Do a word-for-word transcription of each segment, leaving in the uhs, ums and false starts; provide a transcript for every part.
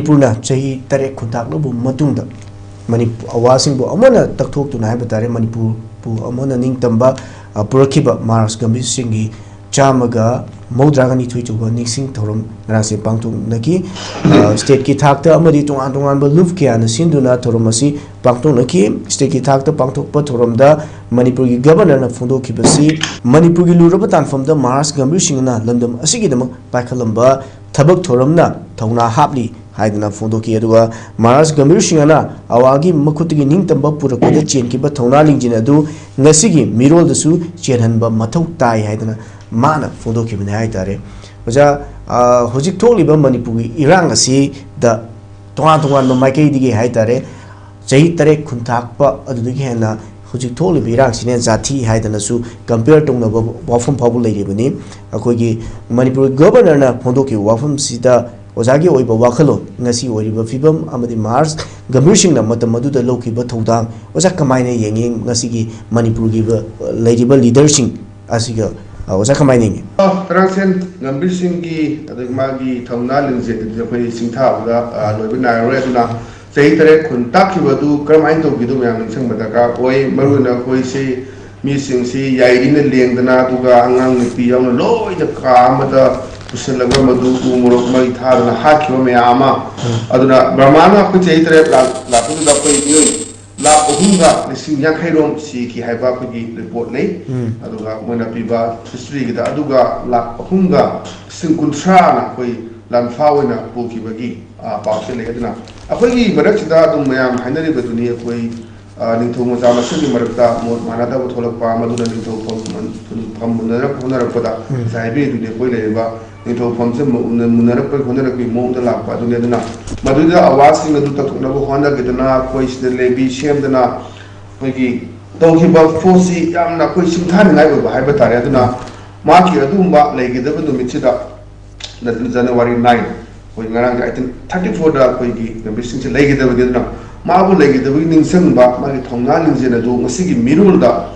ꯃꯅꯤꯄꯨꯔꯅ ꯆꯍꯤ ꯇꯔꯦꯠ ꯈꯨꯟꯇꯥꯛꯂꯕ ꯃꯇꯨꯡꯗ ꯃꯅꯤꯄꯨꯔ ꯑꯋꯥꯁꯤꯡꯕꯨ ꯑꯃꯅ ꯇꯛꯊꯣꯛꯇꯨꯅ ꯍꯥꯏꯕ ꯇꯥꯔꯦ, ꯃꯅꯤꯄꯨꯔꯕꯨ ꯑꯃꯅ ꯅꯤꯡꯇꯝꯕ, ꯑ, ꯄꯨꯔꯛꯈꯤꯕ ꯃꯍꯥꯔꯥꯖ ꯒꯝꯚꯤꯔ ꯁꯤꯡꯒꯤ ꯆꯥꯝꯃꯒ ꯃꯧꯗ꯭ꯔꯥꯒ ꯅꯤꯊꯣꯏ ꯁꯨꯕ ꯅꯤꯡꯁꯤꯡ ꯊꯧꯔꯝ ꯉꯔꯥꯡꯁꯦ ꯄꯥꯡꯊꯣꯛꯅꯈꯤ꯫ ꯑ, ꯁ꯭ꯇꯦꯠꯀꯤ ꯊꯥꯛꯇ ꯑꯃꯗꯤ ꯇꯣꯉꯥꯟ ꯇꯣꯉꯥꯟꯕ ꯂꯨꯞ ꯀꯌꯥꯅ ꯁꯤꯟꯗꯨꯅ ꯊꯧꯔꯝ ꯑꯁꯤ ꯄꯥꯡꯊꯣꯛꯅꯈꯤ꯫ ꯁ꯭ꯇꯦꯠꯀꯤ ꯊꯥꯛꯇ ꯄꯥꯡꯊꯣꯛꯄ ꯊꯧꯔꯝꯗ ꯃꯅꯤꯄꯨꯔꯒꯤ ꯒꯕꯔꯅꯔꯅ ꯐꯣꯡꯗꯣꯛꯈꯤꯕꯁꯤ, ꯃꯅꯤꯄꯨꯔꯒꯤ ꯂꯨꯔꯕ ꯇꯥꯟꯐꯝꯗ ꯃꯍꯥꯔꯥꯖ ꯒꯝꯚꯤꯔ ꯁꯤꯡꯅ ꯂꯝꯗꯝ ꯑꯁꯤꯒꯤꯗꯃꯛ ꯄꯥꯏꯈꯠꯂꯝꯕ ꯊꯕꯛ ꯊꯧꯔꯝꯅ ꯊꯧꯅꯥ ꯍꯥꯞꯂꯤ ꯍꯥꯏꯗꯅ ꯐꯣꯡꯗꯣꯛꯈꯤ꯫ ꯑꯗꯨꯒ ꯃꯍꯥꯔꯥꯖ ꯒꯝꯚꯤꯔ ꯁꯤꯡꯍꯅ ꯑꯋꯥꯒꯤ ꯃꯈꯨꯠꯇꯒꯤ ꯅꯤꯡꯇꯝꯕ ꯄꯨꯔꯛꯄꯗ ꯆꯦꯟꯈꯤꯕ ꯊꯧꯅꯥ ꯂꯤꯡꯖꯦꯜ ꯑꯗꯨ ꯉꯁꯤꯒꯤ ꯃꯤꯔꯣꯜꯗꯁꯨ ꯆꯦꯟꯍꯟꯕ ꯃꯊꯧ ꯇꯥꯏ ꯍꯥꯏꯗꯅ ꯃꯥꯅ ꯐꯣꯡꯗꯣꯛꯈꯤꯕꯅꯤ ꯍꯥꯏꯇꯥꯔꯦ꯫ ꯑꯣꯖꯥ, ꯑ, ꯍꯧꯖꯤꯛ ꯊꯣꯛꯂꯤꯕ ꯃꯅꯤꯄꯨꯔꯒꯤ ꯏꯔꯥꯡ ꯑꯁꯤꯗ ꯇꯣꯉꯥꯟ ꯇꯣꯉꯥꯟꯕ ꯃꯥꯏꯀꯩꯗꯒꯤ ꯍꯥꯏꯇꯥꯔꯦ, ꯆꯍꯤ ꯇꯔꯦꯠ ꯈꯨꯟꯇꯥꯛꯄ ꯑꯗꯨꯗꯒꯤ ꯍꯦꯟꯅ ꯍꯧꯖꯤꯛ ꯊꯣꯛꯂꯤꯕ ꯏꯔꯥꯡꯁꯤꯅ ꯖꯥꯊꯤ ꯍꯥꯏꯗꯅꯁꯨ ꯀꯝꯄꯤꯌꯔ ꯇꯧꯅꯕ ꯋꯥꯐꯝ ꯐꯥꯎꯕ ꯂꯩꯔꯤꯕꯅꯤ꯫ ꯑꯩꯈꯣꯏꯒꯤ ꯃꯅꯤꯄꯨꯔ ꯒꯕꯔꯅꯔꯅ ꯐꯣꯡꯗꯣꯛꯈꯤꯕ ꯋꯥꯐꯝꯁꯤꯗ ꯑꯣꯖꯥꯒꯤ ꯑꯣꯏꯕ ꯋꯥꯈꯜꯂꯣꯟ, ꯉꯁꯤ ꯑꯣꯏꯔꯤꯕ ꯐꯤꯕꯝ ꯑꯃꯗꯤ ꯃꯍꯥꯔꯥꯖ ꯒꯝꯚꯤꯔ ꯁꯤꯡꯅ ꯃꯇꯝ ꯑꯗꯨꯗ ꯂꯧꯈꯤꯕ ꯊꯧꯗꯥꯡ, ꯑꯣꯖꯥ ꯀꯃꯥꯏꯅ ꯌꯦꯡꯉꯤ? ꯉꯁꯤꯒꯤ ꯃꯅꯤꯄꯨꯔꯒꯤ ꯂꯩꯔꯤꯕ ꯂꯤꯗꯔꯁꯤꯡ ꯑꯁꯤꯒ, ꯑ, ꯑꯣꯖꯥ ꯀꯃꯥꯏꯅ ꯌꯦꯡꯉꯤ? ꯇꯔꯥꯡꯁꯦꯟ ꯒꯝꯚꯤꯔ ꯁꯤꯡꯒꯤ ꯑꯗꯒꯤ ꯃꯥꯒꯤ ꯊꯧꯅꯥ ꯂꯤꯡꯖꯦꯜꯗꯨꯗꯤ ꯑꯩꯈꯣꯏ ꯁꯤꯡꯊꯥꯕꯗ, ꯑ, ꯂꯣꯏꯕ ꯅꯥꯏꯔꯔꯣꯏ꯫ ꯑꯗꯨꯅ ꯆꯍꯤ ꯇꯔꯦꯠ ꯈꯨꯟ ꯇꯥꯛꯈꯤꯕ ꯑꯗꯨ ꯀꯔꯝꯍꯥꯏꯅ ꯇꯧꯈꯤꯗꯣ ꯃꯌꯥꯝ ꯅꯤꯡꯁꯤꯡꯕ ꯗꯔꯀꯥꯔ ꯑꯣꯏ꯫ ꯃꯔꯨꯑꯣꯏꯅ ꯑꯩꯈꯣꯏꯁꯤ ꯃꯤꯁꯤꯡꯁꯤ ꯌꯥꯏꯔꯤꯅ ꯂꯦꯡꯗꯅ, ꯑꯗꯨꯒ ꯑꯉꯥꯡ ꯅꯨꯄꯤ ꯌꯥꯎꯅ ꯂꯣꯏꯅ ꯀꯥ ꯑꯃꯗ ꯄꯨꯁꯤꯜꯂꯒ ꯃꯗꯨ ꯎ ꯃꯣꯔꯣꯛ ꯃꯩ ꯊꯥꯗꯨꯅ ꯍꯥꯠꯈꯤꯕ ꯃꯌꯥꯝ ꯑꯃ꯫ ꯎꯝ꯫ ꯑꯗꯨꯅ ꯕ꯭ꯔꯍꯃꯥꯅ ꯑꯩꯈꯣꯏ ꯆꯍꯤ ꯇꯔꯦꯠ ꯂꯥꯛ-, ꯂꯥꯛꯄꯗꯨꯗ ꯑꯩꯈꯣꯏ ꯃꯤꯑꯣꯏ ꯂꯥꯈ ꯑꯍꯨꯝꯒ ꯂꯤꯁꯤꯡ ꯌꯥꯡꯈꯩ ꯔꯣꯝ ꯁꯤꯈꯤ ꯍꯥꯏꯕ ꯑꯩꯈꯣꯏꯒꯤ ꯔꯤꯄꯣꯔꯠ ꯂꯩ꯫ ꯎꯝ꯫ ꯑꯗꯨꯒ ꯃꯣꯏꯅ ꯄꯤꯕ ꯍꯤꯁꯇ꯭ꯔꯤꯒꯤꯗ, ꯑꯗꯨꯒ ꯂꯥꯈ ꯑꯍꯨꯝꯒ ꯂꯤꯁꯤꯡ ꯀꯨꯟꯊ꯭ꯔꯥꯅ ꯑꯩꯈꯣꯏ ꯂꯥꯟꯐꯥ ꯑꯣꯏꯅ ꯄꯨꯈꯤꯕꯒꯤ, ꯑ, ꯄꯥꯎꯁꯦ ꯂꯩ꯫ ꯑꯗꯨꯅ ꯑꯩꯈꯣꯏꯒꯤ ꯃꯔꯛꯁꯤꯗ ꯑꯗꯨꯝ ꯃꯌꯥꯝ ꯍꯥꯏꯅꯔꯤꯕꯗꯨꯅꯤ, ꯑꯩꯈꯣꯏ, ꯑ, ꯅꯤꯡꯊꯧ ꯃꯆꯥ ꯃꯁꯦꯜꯒꯤ ꯃꯔꯛꯇ ꯃꯣꯠ ꯃꯥꯟꯅꯗꯕ ꯊꯣꯛꯂꯛꯄ, ꯃꯗꯨꯅ ꯅꯤꯡꯊꯧ ꯐꯝ-, ꯐꯝ-, ꯐꯝ ꯃꯨꯟꯅꯔꯛꯄ ꯍꯣꯠꯅꯔꯛꯄꯗ ꯎꯝ꯫ ꯉꯁꯥꯏ ꯍꯥꯏꯕꯤꯔꯤꯗꯨꯅꯤ, ꯑꯩꯈꯣꯏ ꯂꯩꯔꯤꯕ ꯅꯤꯡꯊꯧ ꯐꯝꯁꯦ ꯃꯨ-, ꯃꯨꯟꯅ-, ꯃꯨꯟꯅꯔꯛꯄꯒꯤ ꯍꯣꯠꯅꯔꯛꯄꯒꯤ ꯃꯑꯣꯡꯗ ꯂꯥꯛꯄ ꯑꯗꯨꯅꯤ꯫ ꯑꯗꯨꯅ ꯃꯗꯨꯗ ꯑꯋꯥꯁꯤꯡ ꯑꯗꯨ ꯇꯧꯊꯣꯛꯅꯕ ꯍꯣꯠꯅꯈꯤꯗꯅ, ꯑꯩꯈꯣꯏ ꯁꯤꯗ ꯂꯦꯕꯤ ꯁꯦꯝꯗꯅ, ꯑꯩꯈꯣꯏꯒꯤ ꯇꯧꯈꯤꯕ ꯄꯣꯠꯁꯤ ꯌꯥꯝꯅ ꯑꯩꯈꯣꯏ ꯁꯤꯡꯊꯥꯅꯤꯡꯉꯥꯏ ꯑꯣꯏꯕ ꯍꯥꯏꯕ ꯇꯥꯔꯦ꯫ ꯑꯗꯨꯅ ꯃꯍꯥꯛꯀꯤ ꯑꯗꯨꯒꯨꯝꯕ ꯂꯩꯒꯗꯕ ꯅꯨꯃꯤꯠꯁꯤꯗ, ꯖꯅꯋꯥꯔꯤ ꯅꯥꯏꯟ, ꯑꯩꯈꯣꯏ ꯉꯔꯥꯡꯒꯤ ꯑꯩꯠꯇꯤꯟ ꯊꯥꯔꯇꯤ ꯐꯣꯔꯗ ꯑꯩꯈꯣꯏꯒꯤ ꯒꯝꯚꯤꯔ ꯁꯤꯡꯁꯦ ꯂꯩꯒꯗꯕꯅꯤ꯫ ꯑꯗꯨꯅ ꯃꯥꯕꯨ ꯂꯩꯒꯗꯕꯒꯤ ꯅꯤꯡꯁꯤꯡꯕ, ꯃꯥꯒꯤ ꯊꯧꯅꯥ ꯂꯤꯡꯖꯦꯜ ꯑꯗꯨ ꯉꯁꯤꯒꯤ ꯃꯤꯔꯣꯜꯗ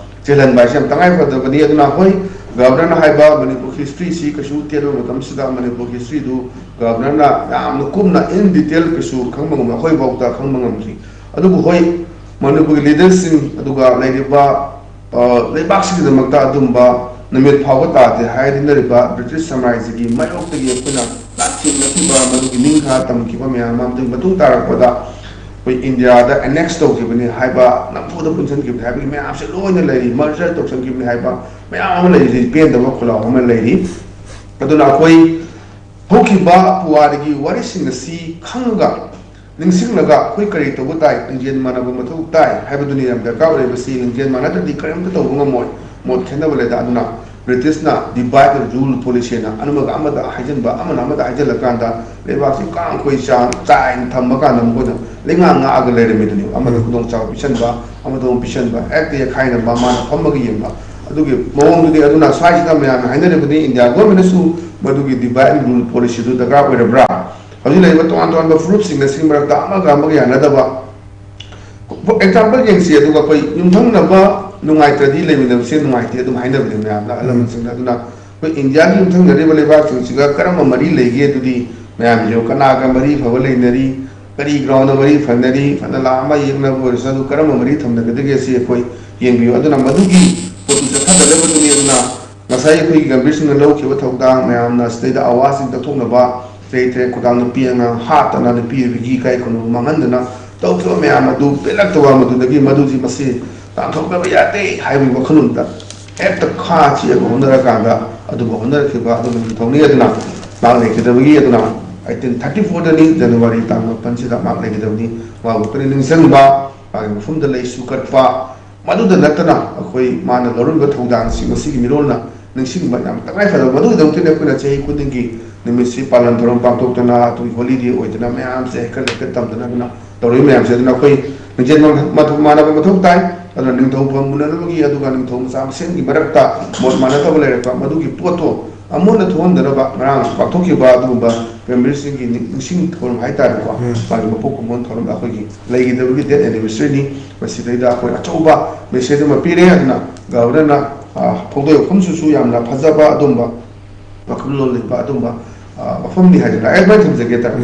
ꯆꯦꯜꯍꯟꯕ ꯍꯥꯏꯁꯦ ꯌꯥꯝ ꯇꯉꯥꯏ ꯐꯗꯕꯅꯤ꯫ ꯑꯗꯨꯅ ꯍꯣꯏ, ꯒꯕꯔꯅꯔꯅ ꯍꯥꯏꯕ ꯃꯅꯤꯄꯨꯔ ꯍꯤꯁꯇ꯭ꯔꯤꯁꯤ ꯀꯩꯁꯨ ꯇꯦꯟꯕ ꯃꯇꯝꯁꯤꯗ ꯃꯅꯤꯄꯨꯔ ꯍꯤꯁꯇ꯭ꯔꯤꯗꯨ ꯒꯕꯔꯅꯔꯅ ꯌꯥꯝꯅ ꯀꯨꯞꯅ, in detail, ꯀꯩꯁꯨ ꯈꯪꯕ ꯉꯝꯃꯣꯏ, ꯑꯩꯈꯣꯏꯐꯥꯎꯗ ꯈꯪꯕ ꯉꯝꯗ꯭ꯔꯤ꯫ ꯑꯗꯨꯕꯨ ꯍꯣꯏ, ꯃꯅꯤꯄꯨꯔꯒꯤ ꯂꯤꯗꯔꯁꯤꯡ ꯑꯗꯨꯒ ꯂꯩꯔꯤꯕ, ꯑ, ꯂꯩꯕꯥꯛꯁꯤꯒꯤꯗꯃꯛꯇ ꯑꯗꯨꯝꯕ ꯅꯨꯃꯤꯠ ꯐꯥꯎꯕ ꯇꯥꯗꯦ ꯍꯥꯏꯗꯨꯅꯔꯤꯕ ꯕ꯭ꯔꯤꯇꯤꯁ ꯁꯥꯝꯔꯥꯖ꯭ꯌꯒꯤ ꯃꯥꯌꯣꯛꯇꯒꯤ ꯑꯩꯈꯣꯏꯅ ꯂꯥꯟꯊꯦꯡꯅꯈꯤꯕ, ꯃꯗꯨꯒꯤ ꯅꯤꯡꯈꯥ ꯇꯝꯈꯤꯕ ꯃꯌꯥꯝ ꯑꯃ, ꯑꯗꯨꯒꯤ ꯃꯇꯨꯡ ꯇꯥꯔꯛꯄꯗ ꯑꯩꯈꯣꯏ ꯏꯟꯗꯤꯌꯥꯗ annex ꯇꯧꯈꯤꯕꯅꯤ ꯍꯥꯏꯕ, ꯅꯝꯐꯨꯗ ꯄꯨꯟꯁꯤꯟꯈꯤꯕꯅꯤ ꯍꯥꯏꯕꯒꯤ ꯃꯌꯥꯝꯁꯦ ꯂꯣꯏꯅ ꯂꯩꯔꯤ, merger ꯇꯧꯁꯟꯈꯤꯕꯅꯤ ꯍꯥꯏꯕ ꯃꯌꯥꯝ ꯑꯃ ꯂꯩꯔꯤ, ꯄꯦꯟꯗꯕ ꯈꯣꯜꯂꯥꯎ ꯑꯃ ꯂꯩꯔꯤ꯫ ꯑꯗꯨꯅ ꯑꯩꯈꯣꯏ ꯍꯧꯈꯤꯕ ꯄꯨꯋꯥꯔꯤꯒꯤ ꯋꯥꯔꯤꯁꯤꯡ ꯑꯁꯤ ꯈꯪꯉꯒ, ꯅꯤꯡꯁꯤꯡꯂꯒ ꯑꯩꯈꯣꯏ ꯀꯔꯤ ꯇꯧꯕ ꯇꯥꯏ? ꯂꯤꯡꯖꯦꯜ ꯃꯥꯟꯅꯕ ꯃꯊꯧ ꯇꯥꯏ ꯍꯥꯏꯕꯗꯨꯅꯤ ꯌꯥꯝ ꯗꯔꯀꯥꯔ ꯑꯣꯏꯔꯤꯕꯁꯤ꯫ ꯂꯤꯡꯖꯦꯜ ꯃꯥꯟꯅꯗ꯭ꯔꯗꯤ ꯀꯔꯤꯝꯇ ꯇꯧꯕ ꯉꯝꯃꯣꯏ, ꯃꯣꯠ ꯈꯦꯠꯅꯕ ꯂꯩꯗ꯫ ꯑꯗꯨꯅ ꯕ꯭ꯔꯤꯇꯤꯁꯅ divide and rule policy ꯍꯥꯏꯅ ꯑꯃꯒ ꯑꯃꯗ ꯍꯥꯏꯖꯤꯟꯕ, ꯑꯃꯅ ꯑꯃꯗ ꯍꯥꯏꯖꯤꯜꯂꯀꯥꯟꯗ ꯂꯩꯕꯥꯛꯁꯤ ꯀꯥꯡꯈꯣꯏ ꯆꯥꯡ ꯆꯥꯏꯅ ꯊꯝꯕ ꯀꯥꯟꯗ ꯃꯈꯣꯏꯅ ꯂꯩꯉꯥꯛ ꯉꯥꯛꯑꯒ ꯂꯩꯔꯝꯃꯤꯗꯨꯅꯤ꯫ ꯑꯃꯗ ꯈꯨꯗꯣꯡꯆꯥꯕ ꯄꯤꯁꯟꯕ, ꯑꯃꯗ ꯑꯃꯨꯛ ꯄꯤꯁꯟꯕ, ꯍꯦꯛꯇ ꯌꯦꯠꯈꯥꯏꯅꯕ, ꯃꯥꯅ ꯐꯝꯃꯒ ꯌꯦꯡꯕ꯫ ꯑꯗꯨꯒꯤ ꯃꯑꯣꯡꯗꯨꯗꯤ, ꯑꯗꯨꯅ ꯁ꯭ꯋꯥꯏꯁꯤꯗ ꯃꯌꯥꯝꯅ ꯍꯥꯏꯅꯔꯤꯕꯗꯤ ꯏꯟꯗꯤꯌꯥ ꯒꯣꯔꯃꯦꯟꯅꯁꯨ ꯃꯗꯨꯒꯤ divide and rule policyꯗꯨ ꯗꯔꯀꯥꯔ ꯑꯣꯏꯔꯕ꯭ꯔꯥ? ꯍꯧꯖꯤꯛ ꯂꯩꯔꯤꯕ ꯇꯣꯉꯥꯟ ꯇꯣꯉꯥꯟꯕ ꯐꯨꯔꯨꯞꯁꯤꯡ ꯑꯁꯤꯒꯤ ꯃꯔꯛꯇ ꯑꯃꯒ ꯑꯃꯒ ꯌꯥꯅꯗꯕ, example ꯌꯦꯡꯁꯤ꯫ ꯑꯗꯨꯒ ꯑꯩꯈꯣꯏ ꯌꯨꯝꯊꯪꯅꯕ ꯅꯨꯡꯉꯥꯏꯇ꯭ꯔꯗꯤ ꯂꯩꯃꯤꯟꯅꯕꯁꯦ ꯅꯨꯡꯉꯥꯏꯇꯦ ꯑꯗꯨꯝ ꯍꯥꯏꯅꯕꯅꯦ ꯃꯌꯥꯝꯅ, ꯑꯍꯜ ꯂꯃꯟꯁꯤꯡꯅ꯫ ꯑꯗꯨꯅ ꯑꯩꯈꯣꯏ ꯏꯟꯗꯤꯌꯥꯒꯤ ꯌꯨꯝꯊꯪꯅꯔꯤꯕ ꯂꯩꯕꯥꯛꯁꯤꯡꯁꯤꯒ ꯀꯔꯝꯕ ꯃꯔꯤ ꯂꯩꯒꯦ? ꯑꯗꯨꯗꯤ ꯃꯌꯥꯝꯁꯤꯁꯨ ꯀꯅꯥꯒ ꯃꯔꯤ ꯐꯕ ꯂꯩꯅꯔꯤ, ꯀꯔꯤ groundꯗ ꯃꯔꯤ ꯐꯅꯔꯤ, ꯐꯅ ꯂꯥꯛ ꯑꯃ ꯌꯦꯛꯅꯕ ꯑꯣꯏꯔꯁꯨ ꯑꯗꯨ ꯀꯔꯝꯕ ꯃꯔꯤ ꯊꯝꯅꯒꯗꯒꯦ ꯁꯤ ꯑꯩꯈꯣꯏ ꯌꯦꯡꯕꯤꯌꯨ꯫ ꯑꯗꯨꯅ ꯃꯗꯨꯒꯤ ꯄꯣꯠꯇꯨ ꯆꯠꯊꯗꯅꯕꯗꯨꯅꯤ꯫ ꯑꯗꯨꯅ ꯉꯁꯥꯏ ꯑꯩꯈꯣꯏꯒꯤ ꯒꯝꯚꯤꯔ ꯁꯤꯡꯅ ꯂꯧꯈꯤꯕ ꯊꯧꯗꯥꯡ, ꯃꯌꯥꯝꯅ ꯁꯤꯗꯩꯗ ꯑꯋꯥꯁꯤꯡ ꯇꯧꯊꯣꯛꯅꯕ, ꯆꯍꯤ ꯇꯔꯦꯠ ꯈꯨꯗꯥꯡ ꯅꯨꯄꯤ ꯑꯉꯥꯡ ꯍꯥꯠꯇꯅ, ꯅꯨꯄꯤ ꯑꯣꯏꯕꯒꯤ ꯏꯀꯥꯏ ꯈꯨꯝꯅꯕ ꯃꯥꯡꯍꯟꯗꯅ ꯇꯧꯈꯤꯕ ꯃꯌꯥꯝ ꯑꯗꯨ ꯄꯦꯜꯂꯛꯇꯕ, ꯃꯗꯨꯗꯒꯤ ꯃꯗꯨꯗꯤ ꯃꯁꯤ ꯇꯥꯟꯊꯣꯛꯇꯕ ꯌꯥꯗꯦ ꯍꯥꯏꯕꯒꯤ ꯋꯥꯈꯜꯂꯣꯟꯗ ꯍꯦꯛꯇ ꯈꯥ ꯆꯦꯛꯑꯒ ꯍꯣꯠꯅꯔꯀꯥꯟꯗ ꯑꯗꯨꯕꯨ ꯍꯣꯠꯅꯔꯛꯈꯤꯕ ꯑꯗꯨꯒꯤ ꯅꯤꯡꯊꯧꯅꯤ꯫ ꯑꯗꯨꯅ ꯃꯍꯥꯛ ꯂꯩꯈꯤꯗꯕꯒꯤ, ꯑꯗꯨꯅ ꯑꯩꯠꯇꯤꯟ ꯊꯥꯔꯇꯤ ꯐꯣꯔꯗꯅꯤ, ꯖꯅꯋꯥꯔꯤ ꯇꯥꯡ ꯃꯥꯄꯟꯁꯤꯗ ꯃꯍꯥꯛ ꯂꯩꯈꯤꯗꯕꯅꯤ꯫ ꯃꯍꯥꯛꯄꯨ ꯀꯔꯤ ꯅꯤꯡꯁꯤꯡꯕ, ꯃꯥꯒꯤ ꯃꯐꯝꯗ ꯂꯩꯁꯨ ꯀꯠꯄ, ꯃꯗꯨꯗ ꯅꯠꯇꯅ ꯑꯩꯈꯣꯏ ꯃꯥꯅ ꯂꯧꯔꯝꯕ ꯊꯧꯗꯥꯡꯁꯤ ꯃꯁꯤꯒꯤ ꯃꯤꯔꯣꯜꯅ ꯅꯤꯡꯁꯤꯡꯕ ꯌꯥꯝ ꯇꯉꯥꯏ ꯐꯗꯕ꯫ ꯃꯗꯨꯒꯤꯗꯃꯛꯇꯅꯤ ꯑꯩꯈꯣꯏꯅ ꯆꯍꯤ ꯈꯨꯗꯤꯡꯒꯤ ꯅꯨꯃꯤꯠꯁꯤ ꯄꯥꯂꯟ ꯊꯧꯔꯝ ꯄꯥꯡꯊꯣꯛꯇꯅ, ꯑꯗꯨꯒꯤ holiday ꯑꯣꯏꯗꯅ ꯃꯌꯥꯝꯁꯦ ꯍꯩꯀꯠ ꯂꯩꯀꯠ ꯇꯝꯗꯅ ꯑꯗꯨꯅ ꯇꯧꯔꯤꯕ ꯃꯌꯥꯝꯁꯦ꯫ ꯑꯗꯨꯅ ꯑꯩꯈꯣꯏ ꯂꯤꯡꯖꯦꯜ ꯃ-, ꯃꯊꯧ-, ꯃꯥꯟꯅꯕ ꯃꯊꯧ ꯇꯥꯏ꯫ ꯑꯗꯨꯅ ꯅꯤꯡꯊꯧ ꯐꯝ ꯃꯨꯟꯅꯅꯕꯒꯤ, ꯑꯗꯨꯒ ꯅꯤꯡꯊꯧ ꯃꯆꯥ ꯃꯁꯦꯟꯒꯤ ꯃꯔꯛꯇ ꯃꯣꯠ ꯃꯥꯟꯅꯗꯕ ꯂꯩꯔꯛꯄ, ꯃꯗꯨꯒꯤ ꯄꯣꯠꯇꯣ ꯑꯃꯨꯟꯅ ꯊꯣꯛꯍꯟꯗꯅꯕ ꯉꯔꯥꯡ ꯄꯥꯡꯊꯣꯛꯈꯤꯕ ꯑꯗꯨꯒꯨꯝꯕ ꯒꯝꯚꯤꯔ ꯁꯤꯡꯒꯤ ꯅꯤꯡ-, ꯅꯤꯡꯁꯤꯡ ꯊꯧꯔꯝ ꯍꯥꯏꯇꯥꯔꯦꯀꯣ, ꯎꯝ꯫ ꯃꯥꯒꯤ ꯃꯄꯣꯛ ꯀꯨꯝꯑꯣꯟ ꯊꯧꯔꯝꯗ ꯑꯩꯈꯣꯏꯒꯤ ꯂꯩꯈꯤꯗꯕꯒꯤ death anniversary ꯅꯤ꯫ ꯃꯁꯤꯗꯩꯗ ꯑꯩꯈꯣꯏ ꯑꯆꯧꯕ message ꯑꯃ ꯄꯤꯔꯦ꯫ ꯑꯗꯨꯅ ꯒꯚꯔꯅꯔꯅ ꯐꯣꯡꯗꯣꯛꯏ꯫ ꯃꯐꯝꯁꯤꯁꯨ ꯌꯥꯝꯅ ꯐꯖꯕ ꯑꯗꯨꯝꯕ ꯋꯥꯈꯜꯂꯣꯟ ꯂꯩꯕ ꯑꯗꯨꯝꯕ ꯃꯐꯝꯅꯤ ꯍꯥꯏꯗꯅ ꯑꯩ ꯑꯗꯨꯃꯥꯏꯅ ꯊꯝꯖꯒꯦ ꯇꯥꯔꯦ꯫